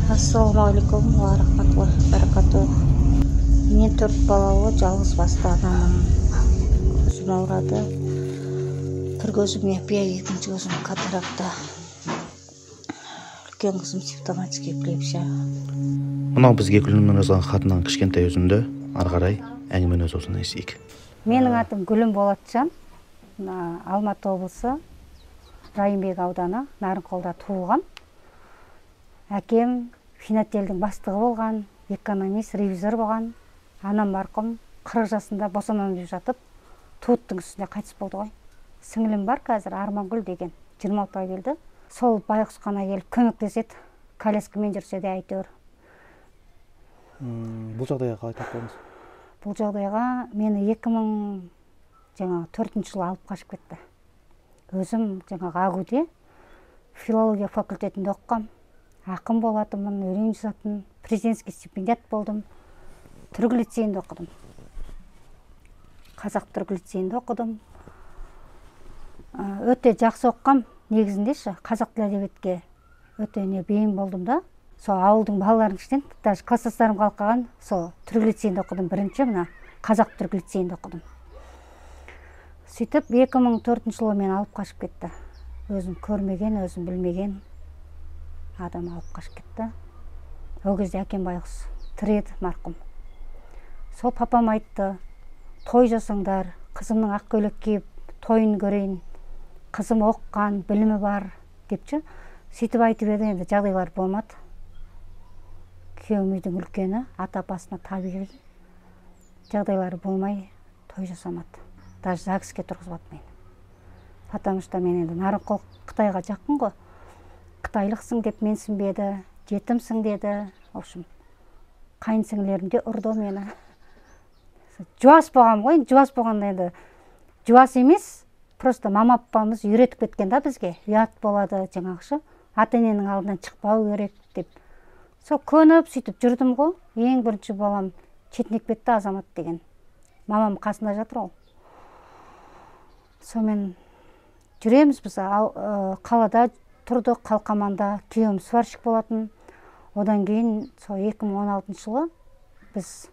Ассалаумағалейкум уа рахматуллахи баракатух. Мен 4 балалы жалғыз басты анамын. Көзім ауырады. Бір көзім миопия, екінші көзім катаракта. Үлкен қызым симптоматический эпилепсия. Мынау бізге Гүлімнің жазған хатынан кішкентай үзінді. Ары қарай әңгімені өз аузынан естейік. Менің атым Гүлім Болатжан. Алматы облысы Райымбек ауданы Нарынқолда туылғам. Әкем финотделдің бастығы болған, экономист, ревизор болған. Анам марқұм 40 жасында босанамын деп жатып, туыттың үстінде қайтыс болды ғой. Сіңілім бар қазір, Армангүл деген, 26-ға келді. Сол байғұс қана келіп көмектеседі, коляскамен жүрсе де әйтеуір. Бұл жағдайға қалай тап болдыңыз? Бұл жағдайға мені 2004 жылы алып қашып кетті. Өзім жаңағы АГУ-де филология факультетінде оқығам. Ақын болатынмын, өлең жазатын, президентский стипендиат болдым. Түрік лицейінде оқыдым. Қазақ түрік лицейінде оқыдым. Өте жақсы оқығам, негізінде ше, қазақ тілі әдебиетке өте не бейім болдым да. Сол ауылдың балаларының ішінен, даже класстастарым қалып қалған, сол түрік лицейінде оқыдым бірінші, мына қазақ түрік лицейінде оқыдым. Сөйтіп 2004 жылы мені алып қашып кетті. Өзім көрмеген, өзім білмеген адам алып қашып кетті. Ол кезде әкем байғұс тірі еді, марқұм. Сол папам айтты, той жасаңдар, қызымның ақ көйлек киіп тойын көрейін, қызым оқыған, білімі бар депші. Сөйтіп айтып еді, енді жағдайлар болмады. Күйеуім үйдің үлкені, ата апасына табиғи жағдайлары болмай той жасамады. Даже ЗАГСке тұрғызбады мені. Потому что мен енді Нарынқол Қытайға жақын ғой. Қытайлықсың деп менсінбеді, жетімсің деді. В общем, қайын сіңлілерім де ұрды мені. Жуас болғам ғой, енді жуас болғанда енді жуас емес, просто мама папамыз үйретіп кеткен да бізге. Ұят болады жаңағышы, ата ененің алдынан шықпау керек деп. Сол көніп сөйтіп жүрдім ғой. Ең бірінші балам шетінеп кетті, Азамат деген. Мамам қасында жатыр ол. Сонымен жүреміз біз, қалада тұрдық, Қалқаманда. Күйеуім сварщик болатын. Одан кейін сол 2016 жылы біз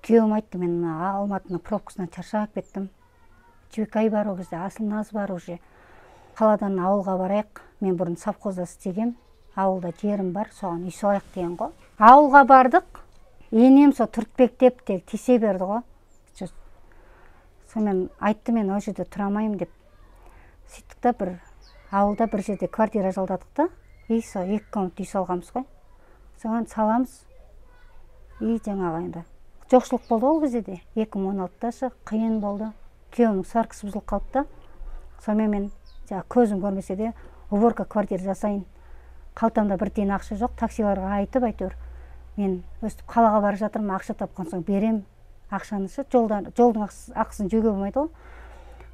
күйеуім айтты, мен мына Алматының пробкасынан шаршап кеттім. Жібекай бар ол кезде, Асылназ бар уже. Қаладан ауылға барайық. Мен бұрын совхозда істегем, ауылда жерім бар, соған үй салайық деген ғой. Ауылға бардық, енем сол түртпектеп те тисе берді ғой. Сонымен айтты, мен ол жерде тұра алмаймын деп. Сөйттік та бір ауылда бір жерде квартира жалдадық та, и сол 2 комнат үй салғанбыз ғой. Соған саламыз. И жаңағы енді жоқшылық болды ол кезде де. 2016-да шы қиын болды. Күйеуімнің сваркасы бұзылып қалды да. Сонымен мен жаңағы көзім көрмесе де уборка квартира жасайын. Қалтамда бір тиын ақша жоқ, таксиларға айтып әйтеуір. Мен өстіп қалаға бара жатырмын, ақша тапқан соң берем ақшаны шы, жолдың ақысын жеуге болмайды ғой.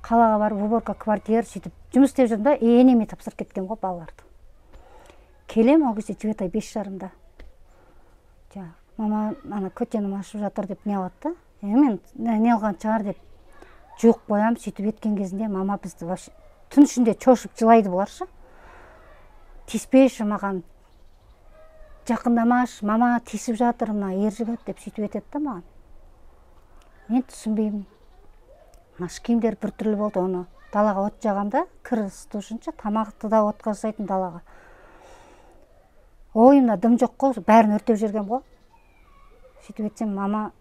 Қалаға барып уборка квартира сөйтіп жұмыс істеп жүрдім да, енеме тапсырып кеткен ғой балаларды. Келем, ол кезде жеті ай 5:30-да. Жаңағы мама ана көтенім ашып жатыр деп не алады да. Мен не алған шығар деп жуық қоям. Сөйтіп еткен кезінде мама бізді вообще түн ішінде шошып жылайды бұлар шы. Тиіспеші маған, жақындамашы, мама тиісіп жатыр мына ер жігіт деп сөйтіп етеді да маған. Мен түсінбеймін. Мына киімдер біртүрлі болды, оны далаға от жағамда кір ысыту үшін ше, тамақты да отқа жасайтын далаға. Ойымда дым жоқ қой, бәрін өртеп жүргем ғой. Сөйтіп етсем, мама,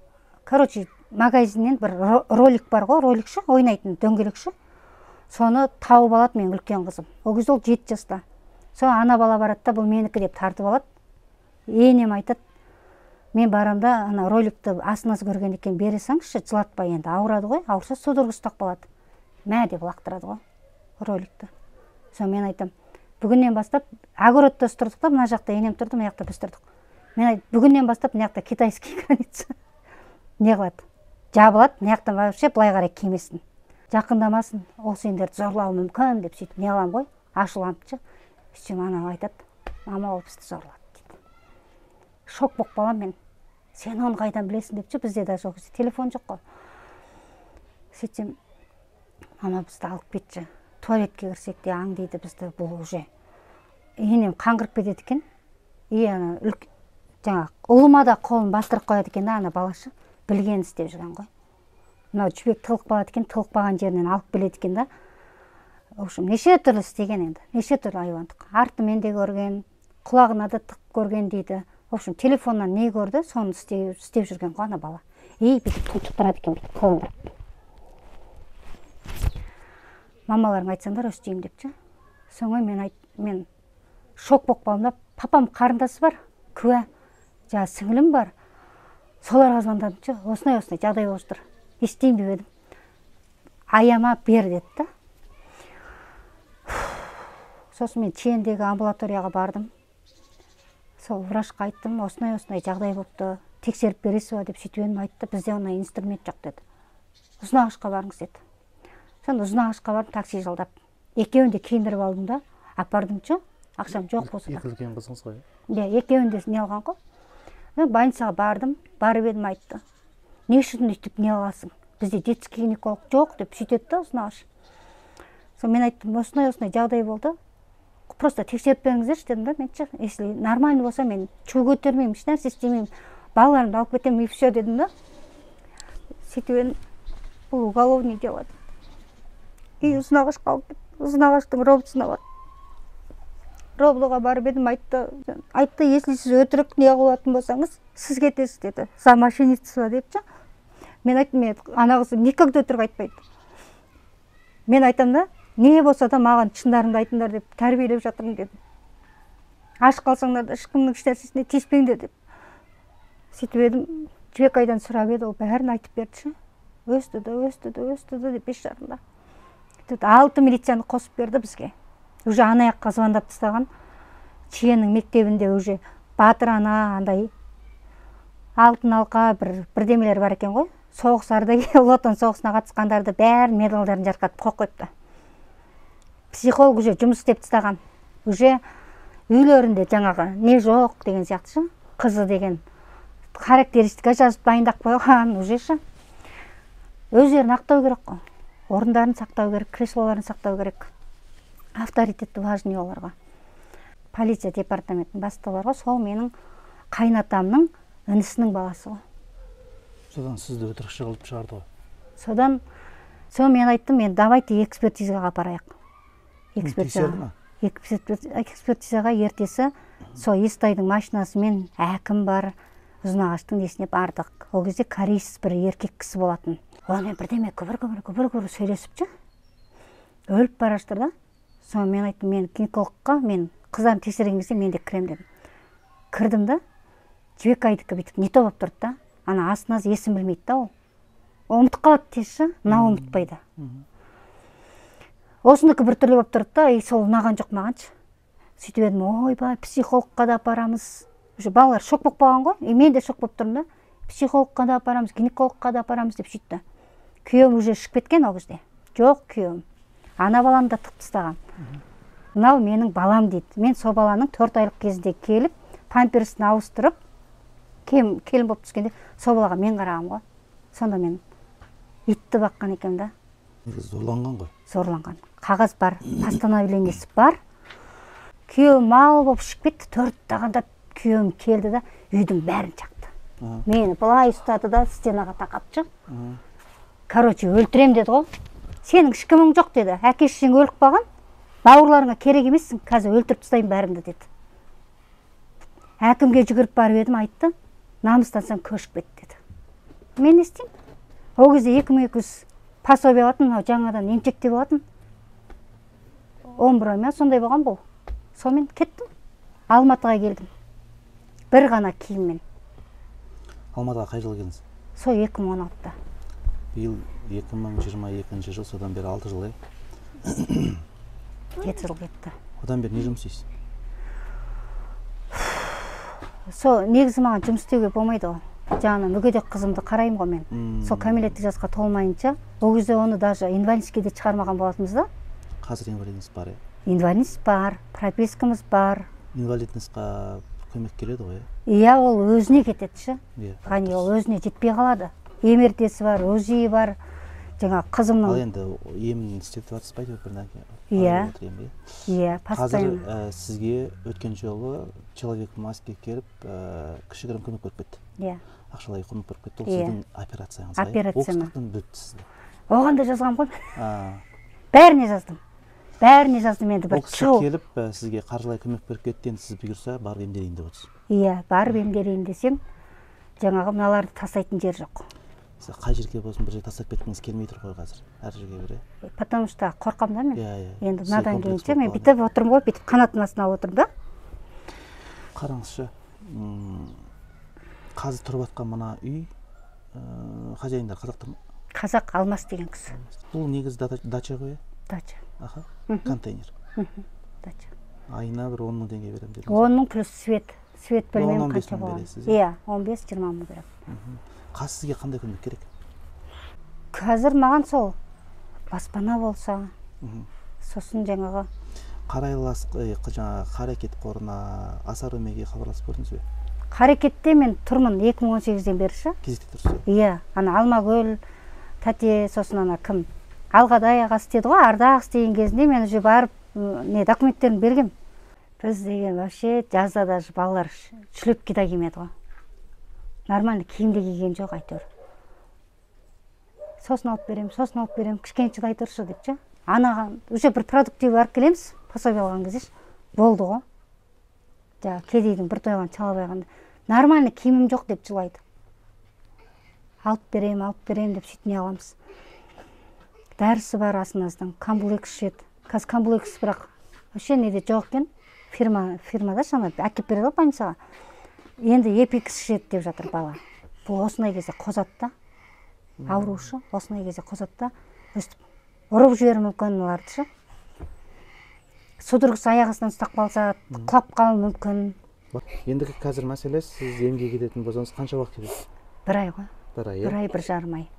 короче, магазиннен бір ролик бар ғой, ролик ше, ойнайтын дөңгелек ше. Соны тауып алады менің үлкен қызым. Ол кезде ол 7 жаста. Сол ана бала барады да, бұл менікі деп тартып алады. Енем айтады, мен барамда ана роликті асынасы көрген екен, бере салыңызшы, жылатпай енді, ауырады ғой, ауырса судорога ұстап қалады. Мә деп лақтырады ғой роликті. Сол мен айтам, бүгіннен бастап огородта тұрдық та, мына жақта енем тұрды, мына жақта біз тұрдық. Мен айт, бүгіннен бастап мына жақта китайский граница не қылады, жабылады, мына жақтан вообще былай қарай келмесін, жақындамасын, ол сендерді зорлауы мүмкін деп сөйтіп не қыламын ғой, ашуланып ше. Сөйтсем анау айтады, мама ол бізді зорлады дейді. Шок болып қаламын мен. Сен оны қайдан білесің деп ше, бізде даже ол кезде телефон жоқ қой. Сөйтсем, мама бізді алып кетші, туалетке кірсек те аңдиды бізді, бұл уже. Енем қаңғырып кетеді екен. И ана жаңағы ұлыма да қолын бастырып қояды екен да, ана балашы білгенін істеп жүрген ғой. Мынау Жібек тығылып қалады екен, тығылып қалған жерінен алып келеді екен да. В общем, неше түрлі істеген енді, неше түрлі айуандық. Артымен де көрген, құлағына да тығып көрген дейді. В общем, телефоннан не көрді, соны істеп жүрген ғой ана бала. И бүйтіп тұншықтырады екен, бүйтіп қолын. Мамаларың айтсаңдар өстеймін деп ше. Соңы мен шок болып қалдым да, папам қарындасы бар, куә, жаңа сіңілім бар. Соларға звондадым ше, осындай-осындай жағдай болып тұр. Не істеймін деп едім. Аяма бер деді да. Сосын мен Чендегі амбулаторияға бардым. Сол врачқа айттым, осындай-осындай жағдай болыпты, тексеріп бересіз ба деп сөйтіп едім, айтты, бізде ондай инструмент жоқ деді. Ұзынағашқа барыңыз деді. Сонда Ұзынағашқа бардым, такси жалдап. Екеуін де киіндіріп алдым да, апардым ше, ақшам жоқ болса да. Екі үлкен қызыңыз ғой? Иә, екеуін де не алған ғой. Больницаға бардым, барып едім, айтты. Не үшін өйтіп не аласың? Бізде детский гинеколог жоқ деп сөйтеді да Ұзынағаш. Сол мен айттым, осындай-осындай жағдай болды. Просто тексеріп беріңіздерші дедім да, мен ше, если нормально болса мен чу көтермеймін, ешнәрсе істемеймін, балаларымды алып кетемін, и все дедім да. Сөйтіп едім, бұл уголовный дело деді. И Ұзынағашқа алып кетті. Ұзынағаштың роботысына бардым. Роблоға барып едім, айтты, если сіз өтірік не қылатын болсаңыз, сіз кетесіз деді. За мошенничество деп ше. Мен айттым, мен ана қызым никогда өтірік айтпайды. Мен айтам да, не болса да маған шындарыңды айтыңдар деп тәрбиелеп жатырмын дедім. Аш қалсаңдар да ешкімнің ешнәрсесіне тиіспеңдер деп. Сөйтіп едім, Жібек айдан сұрап еді, ол бәрін айтып берді ше. Өсті де, өсті де, өсті де деп 5:30-да. 6 милицияны қосып берді бізге. Уже ана жаққа звондап тастаған. Чиенің мектебінде уже батыр ана андай алтын алқа бірдемелер бар екен ғой. Соғыс ардагер, Ұлы Отан соғысына қатысқандарды бәрін медальдарын жарқатып қойып қойыпты. Психолог уже жұмыс істеп тастаған. Уже үйлерінде жаңағы не жоқ деген сияқты ше. Қызы деген характеристика жазып дайындап қойған уже ше. Өздерін ақтау керек қой. Орындарын сақтау керек, креслоларын сақтау керек. Авторитетті важный оларға. Полиция департаментінің бастығы бар ғой, сол менің қайнатамның інісінің баласы ғой. Содан сізді өтірікші қылып шығарды ғой. Содан сол мен айттым, мен давайте экспертизаға апарайық. Экспертизаға ертесі сол Естайдың машинасымен әкім бар, Ұзынағаштың несіне бардық. Ол кезде кореец бір еркек кісі болатын. Онымен бірдеме күбір-күбір сөйлесіп ше. Өліп бара жатыр да. Соны мен айттым, мен гинекологқа, мен қыздарым тексерген кезде мен де кірем дедім. Кірдім да, Жібек айдікі бүйтіп не то болып тұрды да. Ана астына есін білмейді да ол. Ұмытып қалады тез ше, мынау ұмытпайды. Осынікі біртүрлі болып тұрды да, и сол ұнаған жоқ маған ше. Сөйтіп едім, ойбай, психологқа да апарамыз. Уже балалар шок болып қалған ғой, и мен де шок болып тұрмын да. Психологқа да апарамыз, гинекологқа да апарамыз деп сөйтті. Күйеуім уже ішіп кеткен ол кезде. Жоқ, күйеуім. Ана баламды да тығып тастаған. Мынау менің балам дейді. Мен сол баланың 4 айлық кезінде келіп, памперсін ауыстырып, келін болып түскенде сол балаға мен қарағам ғой. Сонда мен итті баққан екенмін да. Зорланған ғой. Зорланған. Қағаз бар, постановлениесі бар. Күйеуім мал болып ішіп кетті. 4 тағандап күйеуім келді да, үйдің бәрін шақты. Мені былай ұстады да, стенаға тақап. Короче, өлтірем деді ғой. Сенің ешкімің жоқ деді. Әке шешең өліп қалған, бауырларыңа керек емессің, қазір өлтіріп тастаймын бәріңді деді. Әкімге жүгіріп барып едім, айтты, намыстансаң көшіп кет деді. Мен не істеймін? Ол кезде 2200 пособие алатын, мынау жаңадан емшектеп алатын. 11 ай ма сондай болған бұл. Сонымен кеттім. Алматыға келдім. Бір ғана киіммен. Алматыға қай жылы келдіңіз? Сол 2016-да. Биыл 2022 жыл, содан бері 6 жыл, 7 жыл кетті. Одан бері не жұмыс істейсіз? Сол негізі маған жұмыс істеуге болмайды ғой. Жаңа мүгедек қызымды қараймын ғой мен. Сол кәмелеттік жасқа толмайынша, ол кезде оны даже инвалидностьке де шығармаған болатынбыз да. Қазір инвалидность бар, Инвалидность бар, пропискамыз бар. Инвалидностьқа көмек келеді ғой, иә? Ол өзіне кетеді ше. Ғани, ол өзіне жетпей қалады. МРТ-сі бар, УЗИ бар, Жаңа қызымның. Ал енді емін істетіп жатсыз ба, әйтеуір бір нәрсе? Иә. Иә, постоянно. Қазір сізге өткен жолы человек в маске келіп, кішігірім көмек беріп кетті. Иә. Ақшалай көмек беріп кетті. Ол сіздің операцияңызға. Операцияма. Ол кісі біліпті сізді. Оған да жазғам ғой. Бәріне жаздым. Бәріне жаздым енді бір. Ол кісі келіп, сізге қаржылай көмек беріп кетті, енді сіз бұйырса барып емделейін деп отырсыз. Иә, барып емделейін десем, жаңағы мыналарды тастайтын жер жоқ. Сіз қай жерге болсын бір жерге тастап кеткіңіз келмей тұр ғой қазір, әр жерге бір. Потому что қорқамын да мен. Иә, иә. Енді мынадан кейінше мен бүйтіп отырмын ғой, бүйтіп қанаттың астына алып отырмын да. Қараңызшы, қазір тұрып жатқан мына үй, хозяиндар қазақтар ма? Қазақ, Алмас деген кісі. Бұл негізі дача ғой, иә? Дача. Аха, контейнер. Дача. Айына бір 10 мың теңге беремін дедіңіз. 10 мың плюс свет. Свет білмеймін 15 қанша мың болған. бересіз, Иә, 15-20 мың беремін. Қазір сізге қандай көмек керек? Қазір маған сол баспана болса, сосын жаңағы Қарайлас, жаңағы Қарекет қорына, Асар Өмеге хабарласып көрдіңіз бе? Қарекетте мен тұрмын 2018-ден бері ше. Кезекте тұрсыз? Иә, ана Алмагүл тәте, сосын ана кім? Алғадай аға істеді ғой, Ардақ істеген кезінде мен уже барып, не документтерін бергем. Біз деген вообще жазда даже балалар шлепки да кимеді ғой. Нормально киім де киген жоқ әйтеуір. Сосын алып берем, сосын алып берем, кішкене шыдай тұршы деп ше. Анаған уже бір продуктиві барып келеміз, пособие алған кезде ше, болды ғой. Жаңағы кедейдің бір тойған шалап алғанда нормально киімім жоқ деп жылайды. Алып берем, алып берем деп сөйтіп не аламыз. Дәрісі бар Асыназдың, Камбулекс ішеді. Қазір Камбулекс бірақ вообще неде жоқ екен. Фирмада ше, ана әкеліп береді ғой больницаға. Енді Эпикс ішеді деп жатыр бала. Бұл осындай кезде қозады да. Аурушы осындай кезде қозады да. Өстіп ұрып жіберуі мүмкін оларды ше. Судорогасы аяқ астынан ұстап қалса, құлап қалуы мүмкін. Ендігі қазір мәселе, сіз емге кететін болсаңыз қанша уақыт кетеді? Бір ай ғой. Бір ай, иә? Бір ай, бір жарым ай.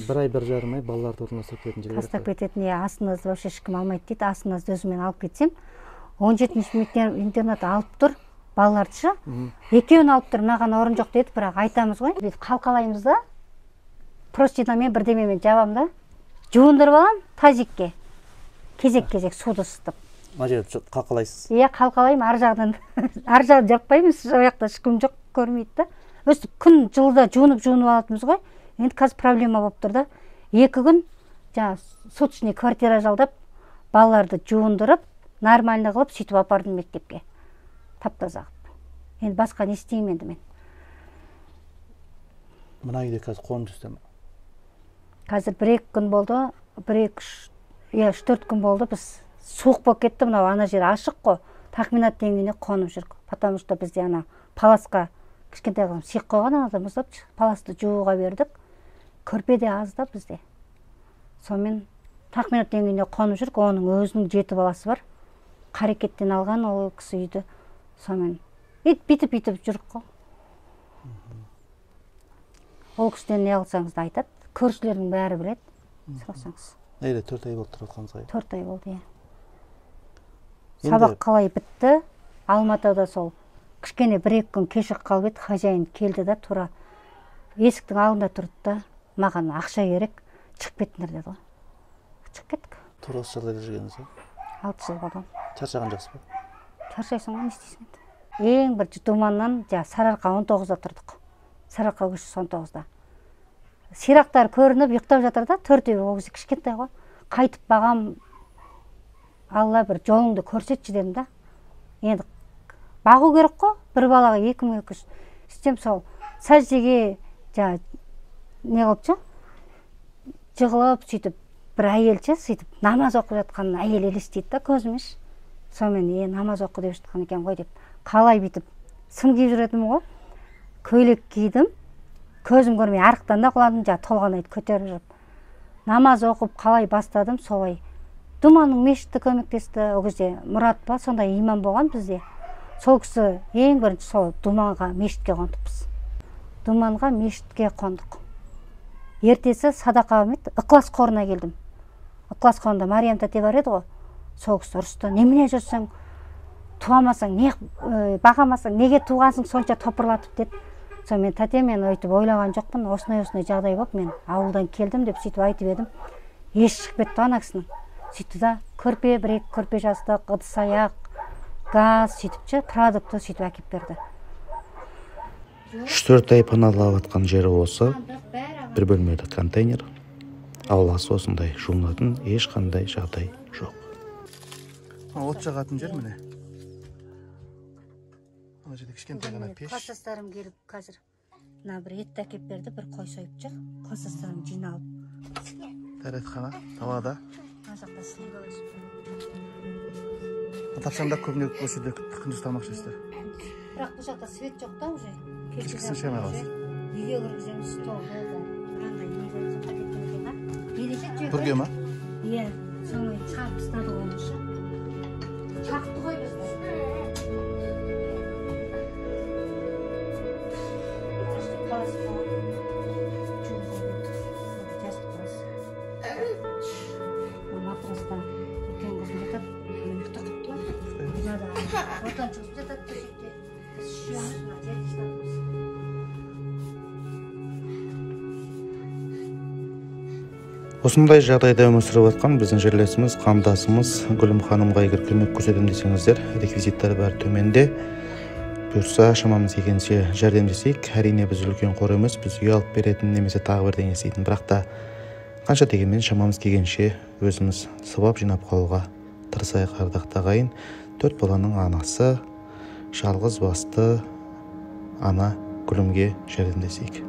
Бір ай, бір жарым ай балаларды орналастырып кететін жер керек Тастап қой. кететін, иә, Асыназды вообще ешкім алмайды дейді. Асыназды өзімен алып кетсем, 17-ші мектеп интернат алып тұр балаларды ше. Екеуін алып тұр, мынаған орын жоқ деді, бірақ айтамыз ғой. Бүйтіп қалқалаймыз да, простынямен бірдемемен жабамын да, жуындырып аламын тазикке. Кезек-кезек суды ысытып. Мына жерде қалқалайсыз? Иә, қалқалаймын, ар жағынан, ар жағын жаппаймыз, ол жақта ешкім жоқ, көрмейді да. Өстіп күн жылда жуынып-жуынып алатынбыз ғой. Енді қазір проблема болып тұр да. 2 күн жаңа суточный квартира жалдап, балаларды жуындырып, нормально қылып сөйтіп апардым мектепке. Тап-таза қылып. Енді басқа не істеймін енді мен? Мына үйде қазір қонып жүрсіз ме? Қазір бір-екі күн болды, бір-екі, үш, иә, үш-төрт күн болды, біз суық болып кетті, мынау ана жер ашық қой, Тахминат деңгейіне қонып жүрік. Потому что бізде ана паласқа кішкентай қызым сиық қойған анада мұздап, паласты жууға бердік. Көрпе де аз да бізде. Сонымен Тахминат деңгейіне қонып жүрік, оның өзінің 7 баласы бар. Қарекеттен алған ол кісі үйді. Сонымен бүйтіп-бүйтіп жүрік қой. Ол кісіден не алсаңыз да айтады. Көршілердің бәрі біледі, сұрасаңыз. Әйелі 4 ай болды тұрып жатқаныңызға? 4 ай болды, иә. Енді Сабақ қалай бітті? Алматыда сол кішкене бір-екі күн кешігіп қалып еді, хозяин келді да тура есіктің алдында тұрды да, маған ақша керек, шығып кетіңдер деді ғой. Шығып кеттік. Тура осы жағдайда жүргеніңіз бе? 6 жыл болды. Шаршаған жоқсыз ба? Шаршайсың ғой, не істейсің енді? Ең бірінші Думаннан жаңа Сарыарқа 19-да тұрдық. Сарыарқа көшесі 19-да. Сирақтар көрініп ұйықтап жатыр да, төртеуі ол кезде кішкентай ғой. Қайтып бағам, Алла бір жолыңды көрсетші дедім да. Енді бағу керек қой, бір балаға 2200. Сөйтсем сол сәждеге жаңа не қылыпшы, жығылып сөйтіп бір әйел ше, сөйтіп намаз оқып жатқан әйел елестейді да көзіме ше. Сонымен, намаз оқы деп жатқан екен ғой деп. Қалай бүйтіп сым киіп жүретінмін ғой. Көйлек кидім, көзім көрмей арықтан да құладым, жаңа толғанайды көтеріп жүріп. Намаз оқып қалай бастадым, солай. Думанның мешіті көмектесті, ол кезде Мұрат па, сондай имам болған бізде. Сол кісі ең бірінші сол Думанға мешітке қондық біз. Думанға мешітке қондық. Ертесі садақа ма еді, Ықылас қорына келдім. Ықылас қорында Мариям тәте бар еді ғой. Сол кісі ұрысты, немене жүрсің, туамасаң, не, бағамасаң, неге туғансың сонша топырлатып деді. Сонымен, тәте, мен өйтіп ойлаған жоқпын, осындай-осындай жағдай болып, мен ауылдан келдім деп сөйтіп айтып едім. Есі шығып кетті ана кісінің. Сөйтті да, көрпе, бір екі көрпе жастық, ыдыс аяқ, газ, сөйтіп ше, продукты сөйтіп әкеліп берді. 3-4 ай паналап жатқан жері осы. Бір бөлмелі контейнер. Ауласы осындай, жуынатын ешқандай жағдай жоқ. От жағатын жер міне. Ана жерде кішкентай ғана пеш. Класстастарым келіп қазір мына бір етті әкеліп берді, бір қой сойып жүр. Класстастарым жиналып. Дәретхана далада. Мына жақта слива өсіп. Тапшанда көбіне осы жерде күндіз тамақ ішесіздер. Бірақ бұл жақта свет жоқ та уже. Кешкісін іше алмай қаласыз. Үйге кіргіземіз, стол болды. Мынандай не кеткен екен, а? Не десе жүйке? Бүрге ма? Иә, соны шығарып тастады оны ше. Шақты ғой бізді. Матраста үлкен қызым жатады, ұйықтап қалыпты ғой. Мынада ортаншы қызым жатады төсекте. Біз үшеуміз мына жерде жатамыз. Осындай жағдайда өмір сүріп жатқан біздің жерлесіміз, қандасымыз Гүлім ханымға егер көмек көрсетемін десеңіздер, реквизиттер бәрі төменде. Бұйырса, шамамыз келгенше жәрдемдесейік. Әрине, біз үлкен қор емес, біз үй алып беретін немесе тағы бірдеңе істейтін, бірақ та қанша дегенмен шамамыз келгенше өзіміз сыбап жинап қалуға тырысайық. Ардақты ағайын, 4 баланың анасы, жалғыз басты ана Гүлімге жәрдемдесейік.